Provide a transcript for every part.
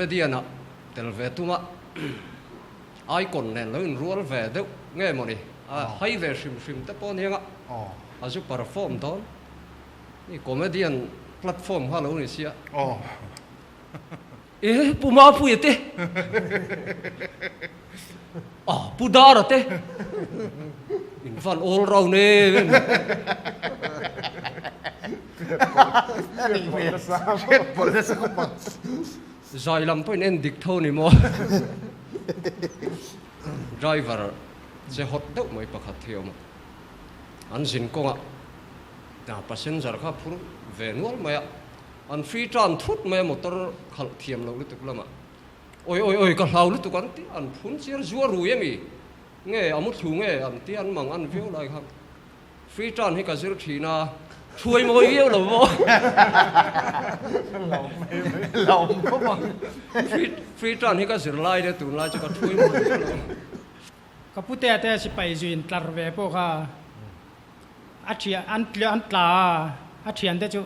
Comedian ah tel ve tum a, Icon nen lo inrual ve deuh nge mawni, a hai ve hrim hrim te pawh aniang a, a zu perform dawn. Ni comedian platform kha lo ni sia. E Pu Mapuia te, ah Pu Dara te, in van all round em em. Zai lam pawhin en dik tho ni maw? Driver che hot deuh mai pakhat hi a awm a, an zin kawngah passenger kha phur ve nual mai a, an free tan thut mai a motor khalh thiam loh lutuk lamah awi awi awi ka hlau lutuk an ti an phun chiar zuar rui ami nge a muthlu nge an ti an mang an viau lai khan Free tan hi ka zir thin a, thuai mawi viau lo maw? Free tan hi ka zir lai nia tunlai chu ka thuai mawi viau lo. Ka putea te sipai zuin tlar ve pawh kha a thian an an tla a, a thian te chu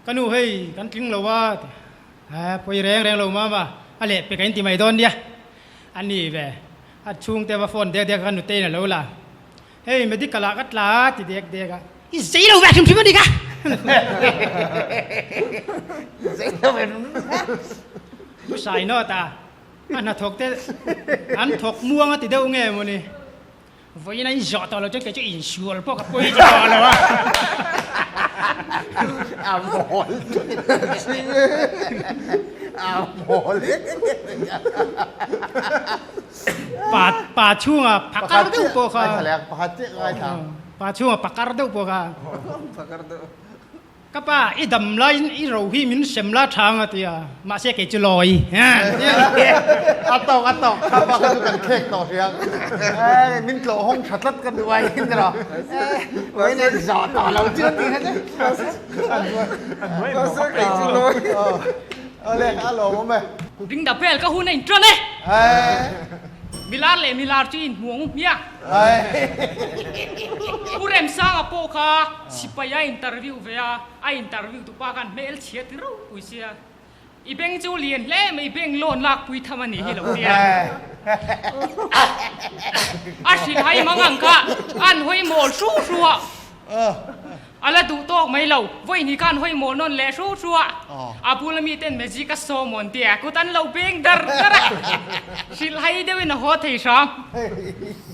ka nu hei kan tling lo a ti a, pawi reng reng lo mama a leh pek a inti mai dawn nia a ni ve, a chhungte va phone dek dek a ka nuteiin a lo la. Hei medical ah ka tla a ti dek dek a, i zei lo ve hrim hrim a ni ka. Zei lo ve hrim hrim a. Pu Sainawt a, a hnathawk te an thawk muang a ti deuh nge maw ni? Vawiin a inzawh tawh lo chuan kei chu insual pawh ka pawi ta tawh lo a. A mawl a mawl. Pa pa chhunga phakar deuh pawh kha. Pakhat chiah ka ngaithla. Pa chhunga pakar deuh pawh kha. Pakar deuh. Ka pa i dam laiin i ro hi min sem la tha ang a ti a, mahse kei chu lawi. A tawk a tawk kha pa kha chu kan khek tawh hriang. Min tlawh hawng tha tlat ka duh ai in rawh. Vawiin en zawh tawh lo chu a ti kha che. Mahse kei chu lawi. Awle, a lawmawm e. Ring da bell ka hun a in ṭan e. Milar leh milar chu in hmuang hmiah. Pu Remsanga pawh kha sipai a interview ve a, a interview tu pa khan hmel chhia ti ropui sia. I beng chu lian hle mai, i beng lawn lak pui tham a nih hi lo tia. A hrilh hai mang ang kha, an hawi mawl hru hru a. A la duh tawk mai lo, vawi khan hawi maw nawn leh hru hru a, a bula mi ten magic a sawm awn tia kut an lo beng dar dar a, hrilh hai deuhin a haw thei hram.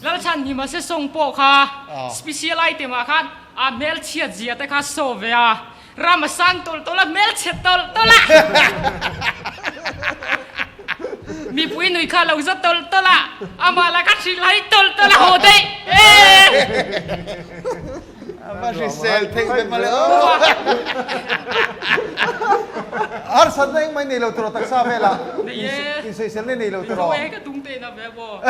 Lalchhan Himase song pawh kha special item ah khan a hmelchhiat zia te kha saw ve a, ram a sang tawlh tawlh a, hmelchhe tawlh tawlh a, mipui nui kha lo za tawlh tawlh a, amah lah kha hrilh hai tawlh tawlh a haw daih ee. A hrisel theih ve mawle aw. Harsatna engmah i nei lo tawh taksa velah insawiselna i nei lo tawh. Ka tum te na ve maw.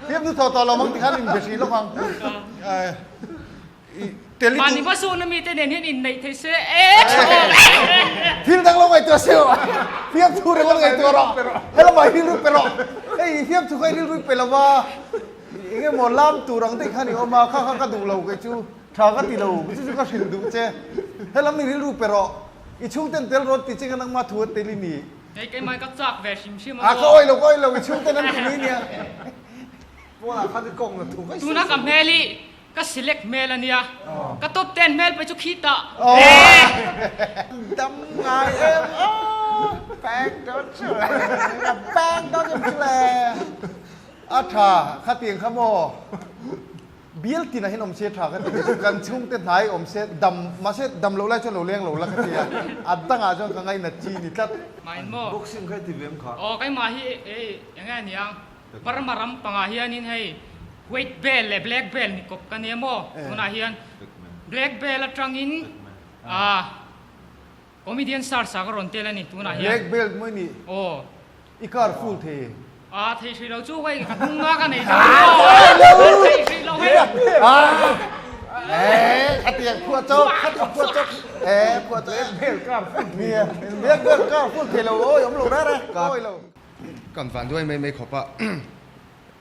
Fiam chu thaw tawh lo mang tikhan in be hrih lawk ang. Mahni hmasawn ami te nen hian inneih thei se e tha awm. Thil dang lo ngaihtuah se aw. Fiam thu ringawt ngaihtuah rawh. Helamah rilru pe rawh. Hei fiam thu kha i rilru pe lo va. Eng emaw lam tur ang daih khan i awm a, kha kha ka duh lo kei chu tha ka ti lo, chu chu ka hrilh duh che. Helam i rilru pe rawh, i chhungten tel rawt ti che kha nangmah thu a tel i ni. Hei keimah ka chak ve hrim hrim a maw. A ka awih lo, ka awih lo, i chhungten an ti lui nia. Pawnah khan i kawng na thu kai Tuna ka hmel hi ka select hmel a nia, ka top ten hmel pawh chu khitah. Dam ngai em a, bang dawn chu le, bang dawn em chu le. A tha, khatiang kha maw? Bial tinah hian awm se tha ka ti ve chu, kan chhungte hnai awm se dam, mahse dam loh lai chuan lo leng lo la ka ti a, a dangah chuan ka ngainat chi ni tlat. Main maw? Boxing kha i ti ve em kha? Aw keimah hi ei eng nge niang, Burma ram pangah hianin hei white belt leh black belt ni kawp ka nia maw? Tunah hian black belt atangin ah Comedian star sa ka rawn tel a ni tunah hian. Black belt mawi ni. Aw. I car full thei. Ah thei hrih lo chu hei ka hnung nga ka nei zo lo. Thei hrih lo hei. Eh khatiang phuah chawk khatiang phuah chawk eh phuah chawk. Black belt car full thei. Black belt car full thei lo awi awm lo rara awi lo. Kan van duai mai mai khawp a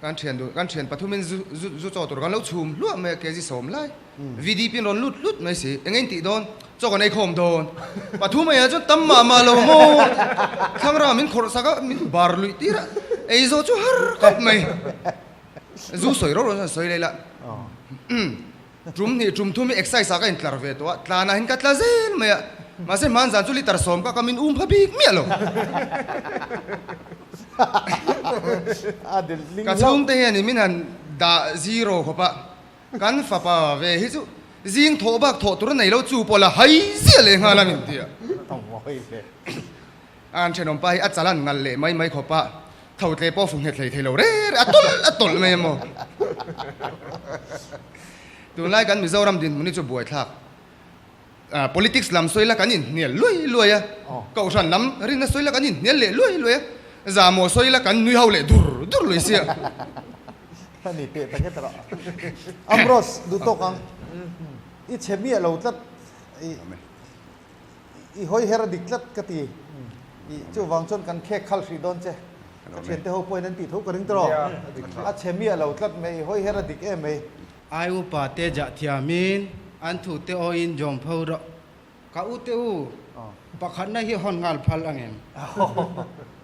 kan thian duh kan thian pathumin zu zu zu chaw tur kan lo chhum hluah mai a kg 10 lai VDP in rawn lut hlut mai si eng nge in tih dawn. Chaw kan ei khawm dawn. Pathum eiah chuan tam mah mah lo maw? Thlangra min khawrh sak a, min bar luih tir a, ei zawh chu har khawp mai. Zu sawi ro ro chuan sawi leh ila. Tum hnih tum thum hi exercise ah ka intlar ve tawh a, tlanah hian ka tla zel mai a, mahse hmanzan chu litre sawm ka ka min um pha bik miah lo. Ka chhungte hian min han dah zero khawp a, kan fapa ve hi chu zing thawh bak thawh tur a nei lo chu pawh la hai ziah leh nghal a min ti a. An thenawm pa hi a chalan ngalh leh mai mai khawp a, tho tle pawh fu nghet hlei thei lo re re a tawlh a tawlh mai emaw. Tunlai kan Mizoram dinhmun hi chu buaithlak. Politics lam sawi la kan inhnial luai luai a, Kohhran lam rinna sawi la kan inhnial leh luai luai a, zahmawh sawi la kan nui ho leh dur dur lui sia. A ni teh tak e tawrh. Ambrose, duh tawk ang. I chhe miah lo tlat. I hawi her a dik tlat ka ti. I chuvang chuan kan khek khal hrih dawn che. Ka thiante ho pawhin an tih tho ka ring tawh. A chhe miah lo tlat mai, i hawi her a dik em mai. Ai upa te jah thiamin an thu te awin jawm pho rawh. Ka u te u, pakhatna hi hawn nghal phal ang em?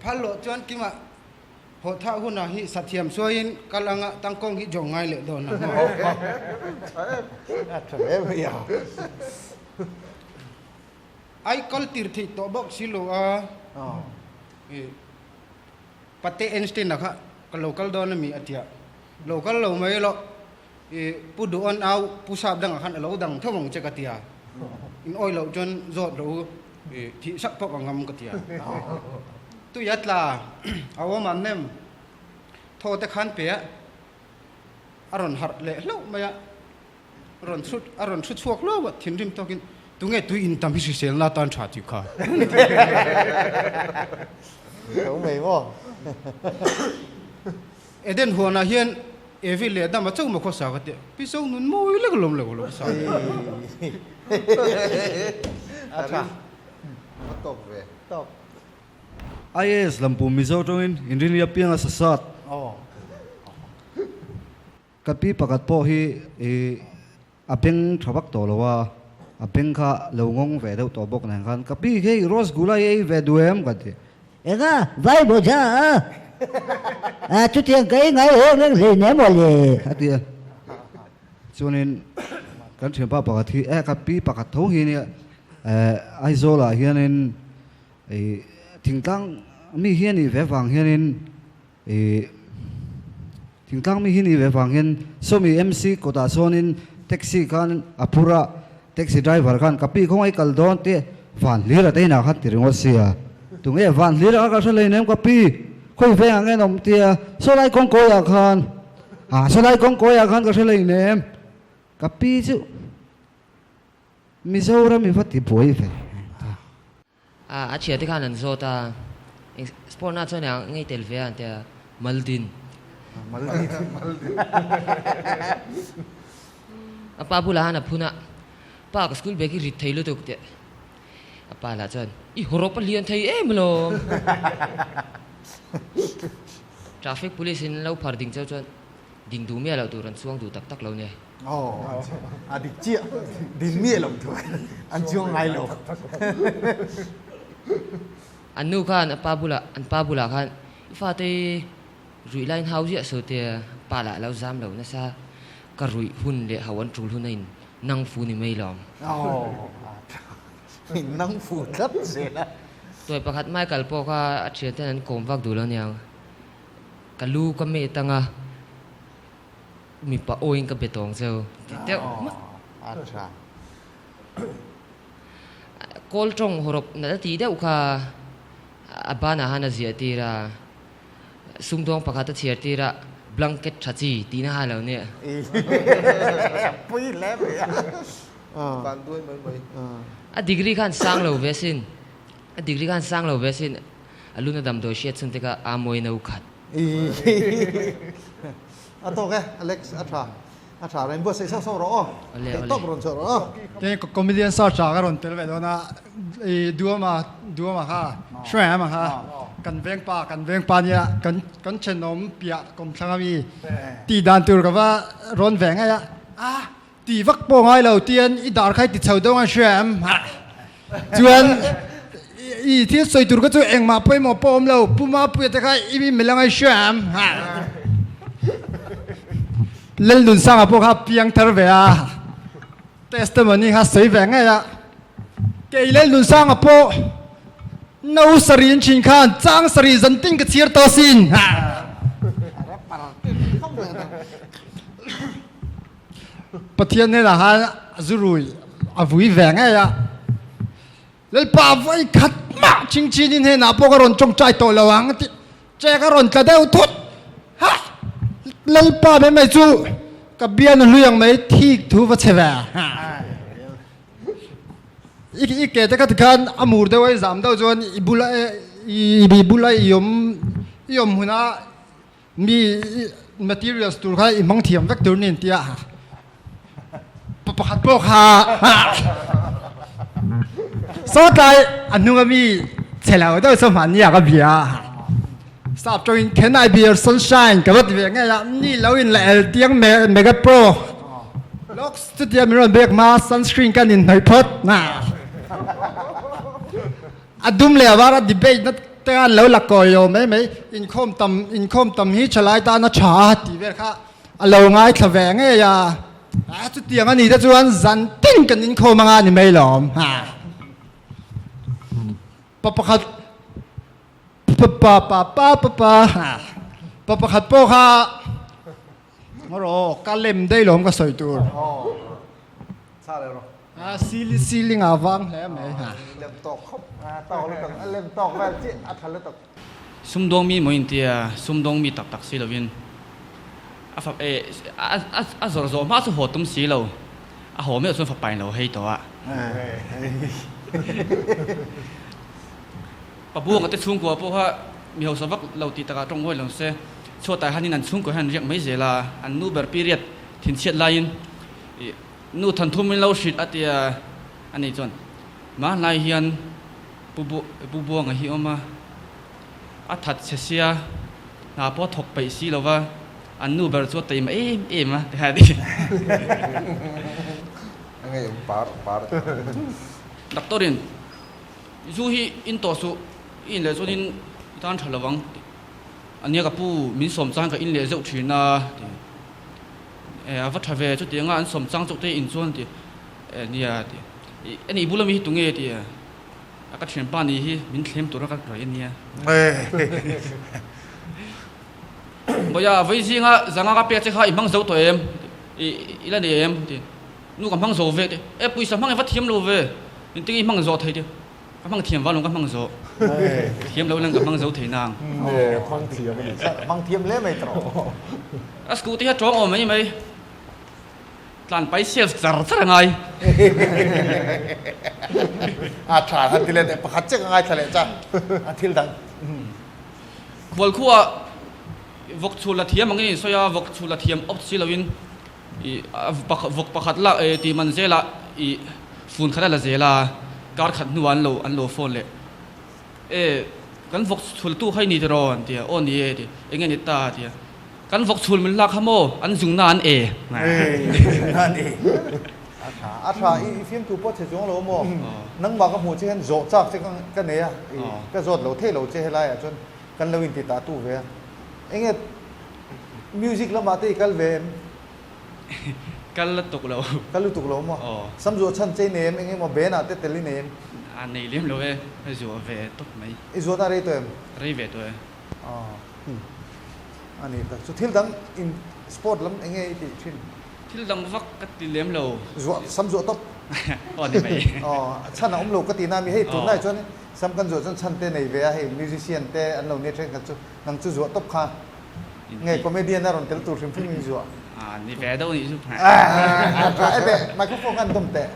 Phal loh chuan kimah Haw thah hunah hi sathiam suaiin kal anga tangkawng hi jawng ngai leh dawn a maw? A tha hle mai a. Ai kal tir theih tawh bawk si lo a. Pate Einstein-a kha ka lo kal dawn a mi a tia. Lo kal lo mai loh. Pu Duhon au Pu Sap dangah khan a lo dang tho ang che ka tia. In awi loh chuan zawt rawh u. Thih sak pawh ka ngam ka ti a. Tui a tla a awm an nem thaw te khan pe a, a rawn harh leh hlauh mai a, rawn chhut a rawn thu chhuak hlauh a, thinrim tawkin tunge tui in tam hi hriselna atan tha tih kha. Tho mai maw? Eden huanah hian Evi leh Adama chauh maw khawsa ka tia, Pi Zo nun mawi lek alawm lo lo sa. A tha. A tawk ve. Tawk. IAS Lampum Mizo tawngin inrini apianga sasat. Ka pi pakhat pawh hi i a beng tha vak tawh lo a, a beng kha lo ngawng ve deuh tawh bawk nen khan ka pi hei Rosgulla i ei ve duh em ka ti. Enga vai bawja a, a chutiang ka ei ngai reng reng hlei nem aw le a ti a. Chuanin kan thianpa pakhat hi eh ka pi pakhat tho hi nia eh Aizawlah hianin ih thingtlang mi hi a nih ve vang hianin Ih, thingtlang mi hi ni ve vang hian sawmi MC kawtah sawnin taxi khan a phur a, taxi driver khan ka pi khawngaih kal dawn tih van hlir a te inah khan ti ringawt sia. Tunge van hlir a ka hre hlei nem ka pi, khawi vengah nge an awm tia, sawlai kawngkawiah khan, ah sawlai kawngkawiah khan ka hre hlei nem ka pi chu Mizoram i va ti buai ve. A thian te khan an zawt a, eng sport na chuan eng ngei tel ve a an ti a, Maldin. A pa bulah khan a phun a, Pa ka school bag hi rit thei lutuk teh. A pa lah chuan, I hawrawp a hlian thei em alawm. Traffic police in lo phar ding cheu chuan ding duh miah loh tur an chuang duh tak tak lo nia. Aw, a dik chiah. Din miah lo tur an chuang ngai lo. An nu khan a pa bulah, an pa bulah khan i fate hi ruih laiin hau ziah saw tia pa lah a lo zam lo nasa. Ka ruih hun leh hau an tul hun a in nang fu ni mai lawm. Aw, in nang fu tlat zel a. Tuai pakhat Michael pawh kha a thianten an kawm vak duh lo aniang. Ka lu ka met anga. Mipa awiin ka be tawng cheu ti deuh hmak. A tha. Kawl tawng hawrawp nalh a tih deuh kha a banah khan a ziah tir a, sumdawng pakhat a chhiar tir a, blanket tha chi tihna kha a lo nia. Pui hle mai a. Van duai mai mai. A degree khan sang lo ve sin. A degree khan sang lo ve sin. A luna damdawi hriat chhun te kha a mawi no khat. A tawk e, Alex, a tha. A tha rawn buatsaih sauh sauh rawh aw. Theih tawp rawn chhuah rawh aw. Tin, comedian search ah ka rawn tel ve dawn a, i Duama, Duama kha, Hruaima kha, kan veng pa, kan veng pa nia, kan kan thenawm piah kawmthlang ami tih dan tur ka va rawn ve ngaih a, a. Ti vak pawh ngai lo tian i dar kha i ti chho deuh ang hria em? Chuan i thil sawi tur kha chu engmah pawimawh pawh awm lo, Pu Mapuia te kha i mil ang hria em? Lalnunsanga pawh kha piang thar ve a, testimony kha sawi ve ngei a. Kei Lalnunsanga pawh no sarih in thin khan chang sarih zan tin ka chhiar tawh asin. Pathian hnenah khan a zu rui a vui ve ngei a, Lalpa vawi khat mah chingchinin hnenah pawh ka rawn tawngtai tawh lo ang tih che ka rawn tla deuh thut. Ha! Lalpa mai mai chu ka bian a hlui ang mai thik thu va che ve. I i ke te kha tikhan a mur deuh a i zam deuh chuan i bula i bula i awm i awm hunah Mi materials tur kha i hmang thiam vek tur nin tia pakhat pawh kha sawtlai a hnung ami chhelo deuh chu hmanni ah ka bia sap tawngin can I be your sunshine ka va ti ve ngei a ni lo in la el tiang mega pro looks chutia min rawn bek hma sunscreen kan in hnawih phawt na A dum leh a var a debate na te khan lo la kawi lo mai mai, inkhawm tam inkhawm tam hi thalai tan a tha a tih vel kha a lo ngaithla ve ngei a, a chutiang a nih te chuan zan tin kan inkhawm anga ni mai lawm ha. Pa pakhat pa pa pa pa pa pa ha pa pakhat pawh kha Ngaw ka lem daih lawm ka sawi tur. A sili siling a vang hle mai ha. Lem tawk khawp a tawk lutuk a lem tawk vel chiah a tha lutuk. Sumdawng mi maw intia sumdawng mi tak tak si lovin a fa eh a a a zawrh zawh hma chu haw tum si lo a haw meuh chuan fapa in lo hei tawh a. Pabuanga te chhungkua pawh kha mi hausa vak lo tih takah tawng ngawi lo se, chhuatah hianin an chhungkua hian an riak mai zel a, an nu ber period thinchhiat laiin ih nu thanthum min lo hrilh a tia a nih chuan mahlai hian Pu Pu Buanga hi awm a, a that che sia hna pawh a thawk peih si lo va, an nu ber chu a taima em em a ti kha a ti. Doctor in Zu hi in tawh suh, i in leh chuanin i tan tha lo ang tih a nia ka pu, min sawm chang ka in leh zeuh thin a ti. E a va tha ve chutianga an sawm chang chauh te in chuan ti e nia ti. I anih bula mi hi tunge ti a, ka thianpa ni hi min thlem tura ka raih a nia. Bawia vawi zinga zanga ka pek che kha i hmang zo tawh em? I la nei em? ti. Nu ka hmang zo ve te, e pawisa hmang e va thiam lo ve, engtin i hmang zawh thei te, ka hmang thiam vang lo ka hmang zawh, thiam lo lang ka hmang zo thei nang. Hmang thiam a ni. Hmang thiam hle mai tawh. A scooty kha tawng awm mai mai, tlan pai self char char a ngai. A tha han ti leh teh, pakhat chiah ka ngaithla leh cha, a thil dang. Khual khuaa vawk chhul la thiam angin in sawi a, vawk chhul la thiam awp si loin I vawk pakhat la e tih man zelah i fun khat a la zel a, kar khat hnuah an lo an lo phone leh e kan vawk chhul tu kha i ni tiraw an ti a, aw ni e ti eng nge ni ta a ti a, kan vawk chhul min lak kha maw an zung na an e. Zung na an e. A tha a tha i fiamtu pawh che chuang lo maw nangmah ka hmuh che hian zawh chak che ka nei a, ka zawt lo thei lo che helai ah chuan kan lo inti ta tu ve a, eng nge Music lamah te i kal ve em? Kal lutuk lo. Kal lutuk lo maw? Aw. Sam zuah chhan che i nei em? Eng emaw band ah te tel i nei em? A nei lem lo e, ka zuah ve tawp mai. I zuahna rei tawh em? Rei ve tawh e. Aw. A ni tak. Chu thil dang in sport lam eng nge i tih thin? Thil dang vak ka ti lem lo. Zuah, sam zuah tawp. Aw ni mai. Aw, chhan a awm lo ka ti na mi hei tunlai chuan sam kan zuah chuan chhan te nei ve a, hei musician te an lo nia thenkhat chu nang chu zuah tawp kha. Nge comedian a rawn tel tur hrim hrim in zuah. Ah ni ve deuh nih chu. Ah tha e teh microphone khan dawm teh.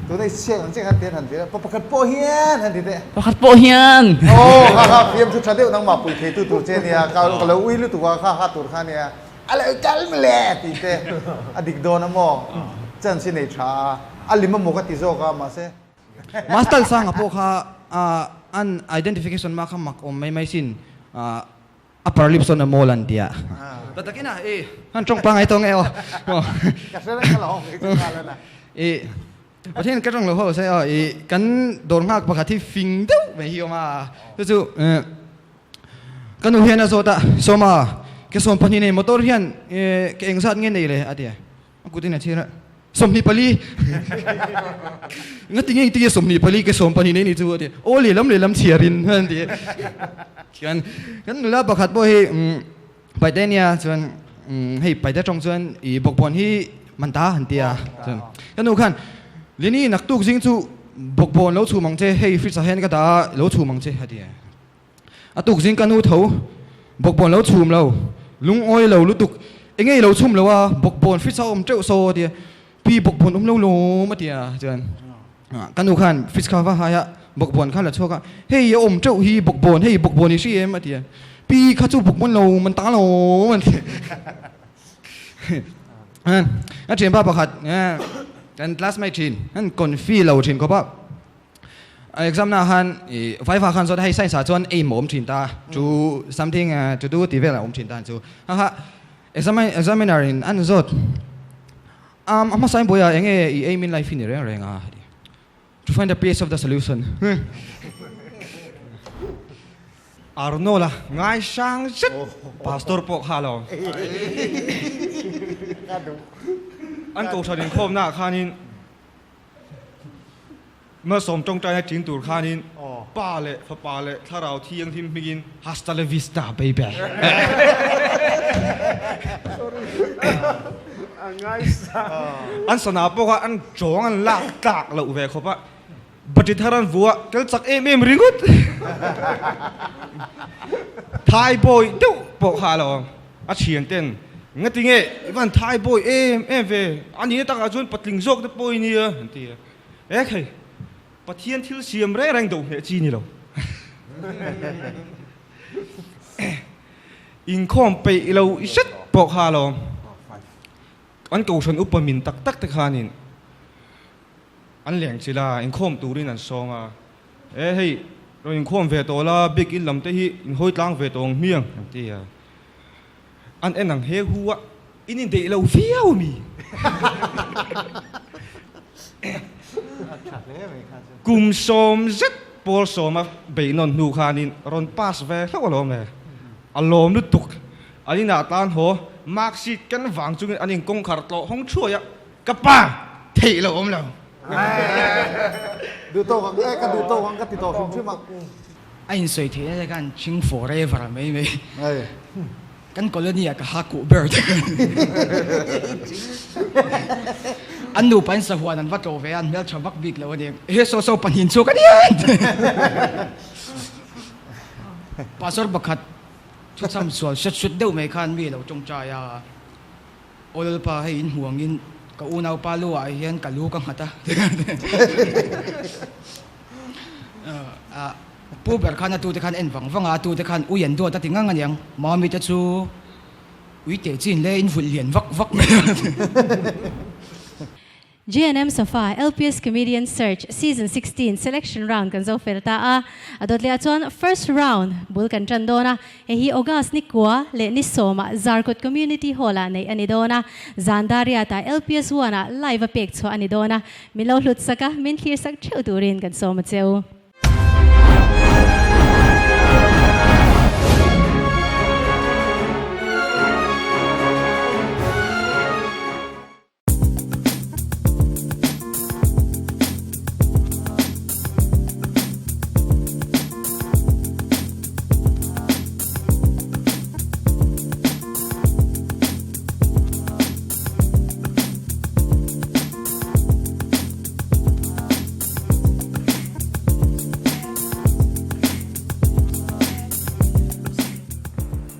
Tuna i chhiat ang che khan tian han ti la pa pakhat pawh hian han ti teh. Pakhat pawh hian. Aw kha kha fiam chu tha deuh nangmah pui thei tu tur che nia ka ka lo ui lutuk a kha kha tur kha nia a lo kal mawle tih te a dik dawn a maw chance i nei tha a a lim amaw ka ti zawk a mahse. Master Sanga pawh kha an identification mah kha mak awm mai mai sin. Upper lips on a mole an tia. Ta takin a e han tawng pangai tawng e aw. Ka hre reng alawm kei chu nghal ana. E Pathian ka tawng lo ho se aw i kan dawr nghak pakhat hi fing deuh mai hi awm a. Chu chu ka nu hian a zawt a Sawma ke 12 nei motor hian ke engzat nge nei le a ti a. A kut in a chhir a 24. Ngati nge tinge 24 ke 12 nei ni chu a ti. Aw lehlam lehlam chhiar in an ti. Chuan kan nula pakhat pawh hi Paite nia chuan hei Paite tawng chuan i bawkbawn hi man ta an ti a. Chuan ka nu khan Lini naktuk zing chu bawkbawn lo chhum ang che hei fridge ah hian ka dah a lo chhum ang che a ti a. A tuk zing ka nu tho bawkbawn lo chhum lo lungawi lo lutuk enge i lo chhum lo a bawkbawn fridge a awm teuh saw a ti a pi bawkbawn awm lo lawm a ti a chuan ka nu khan fridge kha va hai a bawkbawn kha la chhuak a hei a awm teuh hi bawkbawn hei bawkbawn i hri em a ti a pi kha chu bawkbawn lo man ta lo an ti a thianpa pakhat kan classmate thin an confi lo thin khawp a Exam na khan i vaiva khan chuan hei science ah chuan aim a awm thin ta to something to do tih vel a awm thin ta chu ha ha examiner in an zawt um a hmasa in buai a enge i aim in life hi ni reng reng a to find the place of the solution. Arnold a ngai hrang zet pastor pawh kha lo an kohhran inkhawmna ah khanin Malsawm tawngtaina tling tur khanin Pa leh Fapa leh Thlarau Thianghlim hmingin Hasta la vista baby. An sana pawh kha an tawng an lak tlak loh ve khawp a, battery thar an vuah tel chak em em ringawt. Thai bawi deuh pawh kha a lo awm. A thian ten, Ngati nge i van thai bawi em em ve, a nihna takah chuan patling zawk te pawh i nia, an ti a. E khai, Pathian thil siam reng reng doh hneh chi ni lo. Inkhawm peih lo i hret pawh kha alawm. An kohhran upa min tak tak te khanin an leng chilh a, inkhawm turin an sawm a. E hei, rawn inkhawm ve tawh la, bik in lam te hi in hawi tlang ve tawh ang hmiang, an ti a. An en ang he hu a, in indeih lo viau a mi? Kum sawm zet pawl sawma beihnawn hnu khanin rawn pass ve hlauh alawm le. A lawm lutuk. An inah tan haw mark sheet ken vang chungin an inkawngkhar tlawh hawng thuai a, Ka pa, theih lo awm lo. Duh tawk ang e, ka duh tawk ang ka ti tawh hrim hrim a. A insawi theih na te khan ching forever mai mai. Kan colony ah ka ha kuh ber te. An nupa in sahuan an va tlawh ve a, an hmeltha vak bik lo a ni. He saw saw pahnih chu ka ni a. Pastor pakhat thuchham sual hret hret deuh mai khan mi a lo tawngtai a. Aw Lalpa, hei in hmuh angin ka unaupa lu ah hian ka lu ka nghat a. Pu ber khan a tute khan en vang vang a, a tute khan ui an duat a ti ngang aniang. Mami te chu ui teh chin le in vulh lian vak vak mai a. GNM Sofa LPS Comedian Search Season 16 Selection Round kan zo fel ta a, a dawt leh ah chuan First Round bul kan tan dawn a, hei hi August ni kua leh ni sawmah Zarkawt Community Hall ah neih a ni dawn a, zan Dariat ah LPS One ah live a pek chhuah a ni dawn a, min lo hlut sak a, min thlir sak theuh turin kan sawm a cheu.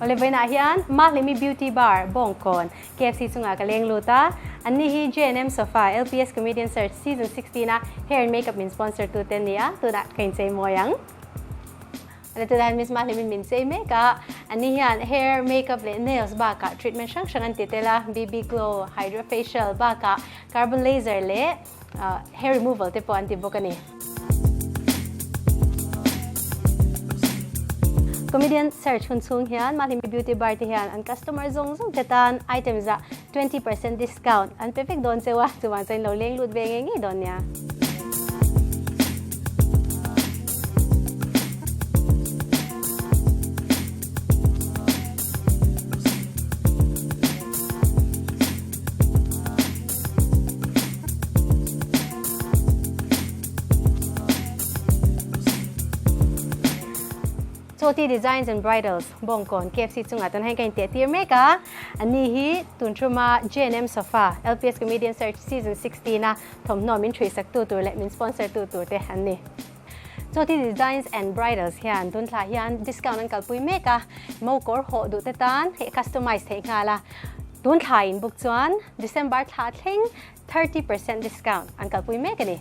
Awle vawiinah hian Mahlimi Beauty Bar, Bawngkawn, KFC chungah ka leng lut a, anni hi JNM Sofa LPS Comedian Search Season 16 a hair and makeup min sponsor tu te an ni a, tunah ka inchei mawi ang. Ani tunah hian Miss Mahlimin min chei mek a, anni hian hair, makeup leh nails bakah treatment hrang hrang an ti tel a, BB Glow, Hydra Facial bakah carbon laser leh hair removal te pawh an ti bawk a ni. Comedian Search hun chhung hian Mahlimi Beauty Bar te hian an customer zawng zawng te tan item zah 20% discount an pe vek dawn cheu a, chuvang chuan in lo leng lut ve ngei ngei dawn nia. Chawti Designs and Bridals, Bawngkawn, KFC chungah tun hian ka inteh tir mek a. Ani hi tun thuma JNM Sofa, LPS Comedian Search Season 16 a thawmhnaw min thuihsak tu tur leh min sponsor tu tur te an ni. Chawti Designs and Bridals hian tun thla hian discount an kalpui mek a, mo kawr hawh duh te tan hei customize theih nghal a. Tun thla in book chuan December thla thleng 30% discount an kalpui mek a ni.